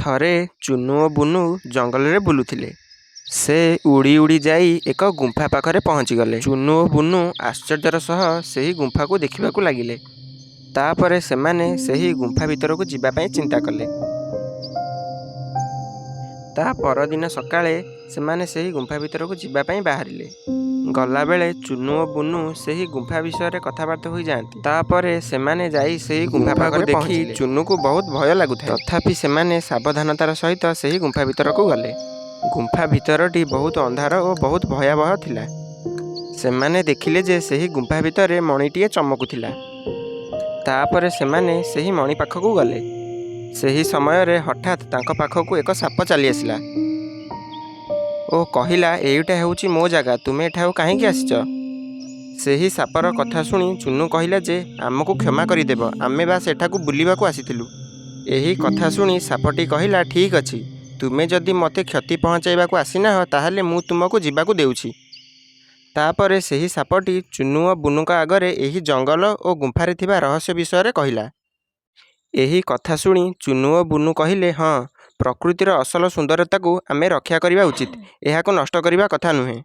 ଥରେ ଚୁନୁ ଓ ବୁନୁ ଜଙ୍ଗଲରେ ବୁଲୁଥିଲେ। ସେ ଉଡ଼ି ଉଡ଼ି ଯାଇ ଏକ ଗୁମ୍ଫା ପାଖରେ ପହଞ୍ଚିଗଲେ। ଚୁନୁ ଓ ବୁନୁ ଆଶ୍ଚର୍ଯ୍ୟର ସହ ସେହି ଗୁମ୍ଫାକୁ ଦେଖିବାକୁ ଲାଗିଲେ। ତାପରେ ସେମାନେ ସେହି ଗୁମ୍ଫା ଭିତରକୁ ଯିବା ପାଇଁ ଚିନ୍ତା କଲେ। ତା ପରଦିନ ସକାଳେ ସେମାନେ ସେହି ଗୁମ୍ଫା ଭିତରକୁ ଯିବା ପାଇଁ ବାହାରିଲେ। ଗଲାବେଳେ ଚୁନୁ ଓ ବୁନୁ ସେହି ଗୁମ୍ଫା ବିଷୟରେ କଥାବାର୍ତ୍ତା ହୋଇଯାଆନ୍ତି। ତାପରେ ସେମାନେ ଯାଇ ସେହି ଗୁମ୍ଫା ଗୁମ୍ଫାକୁ ପାଖରେ ଦେଖି ପହଞ୍ଚିଲେ। ଚୁନୁକୁ ବହୁତ ଭୟ ଲାଗୁଥାଏ, ତଥାପି ସେମାନେ ସାବଧାନତାର ସହିତ ସେହି ଗୁମ୍ଫା ଭିତରକୁ ଗଲେ। ଗୁମ୍ଫା ଭିତରଟି ବହୁତ ଅନ୍ଧାର ଓ ବହୁତ ଭୟାବହ ଥିଲା। ସେମାନେ ଦେଖିଲେ ଯେ ସେହି ଗୁମ୍ଫା ଭିତରେ ମଣିଟିଏ ଚମକୁଥିଲା। ତାପରେ ସେମାନେ ସେହି ମଣି ପାଖକୁ ଗଲେ। ସେହି ସମୟରେ ହଠାତ୍ ତାଙ୍କ ପାଖକୁ ଏକ ସାପ ଚାଲିଆସିଲା ଓ କହିଲା, "ଏଇଟା ହେଉଛି ମୋ ଜାଗା, ତୁମେ ଏଠାକୁ କାହିଁକି ଆସିଛ?" ସେହି ସାପର କଥା ଶୁଣି ଚୁନୁ କହିଲା ଯେ, "ଆମକୁ କ୍ଷମା କରିଦେବ, ଆମେ ବାସ୍ ଏଠାକୁ ବୁଲିବାକୁ ଆସିଥିଲୁ।" ଏହି କଥା ଶୁଣି ସାପଟି କହିଲା, "ଠିକ୍ ଅଛି, ତୁମେ ଯଦି ମୋତେ କ୍ଷତି ପହଞ୍ଚାଇବାକୁ ଆସିନାହଁ, ତାହେଲେ ମୁଁ ତୁମକୁ ଯିବାକୁ ଦେଉଛି।" ତାପରେ ସେହି ସାପଟି ଚୁନୁ ଓ ବୁନୁଙ୍କ ଆଗରେ ଏହି ଜଙ୍ଗଲ ଓ ଗୁମ୍ଫାରେ ଥିବା ରହସ୍ୟ ବିଷୟରେ କହିଲା। ଏହି କଥା ଶୁଣି ଚୁନୁ ଓ ବୁନୁ କହିଲେ, "ହଁ, ପ୍ରକୃତିର ଅସଲ ସୁନ୍ଦରତାକୁ ଆମେ ରକ୍ଷା କରିବା ଉଚିତ, ଏହାକୁ ନଷ୍ଟ କରିବା କଥା ନୁହେଁ।"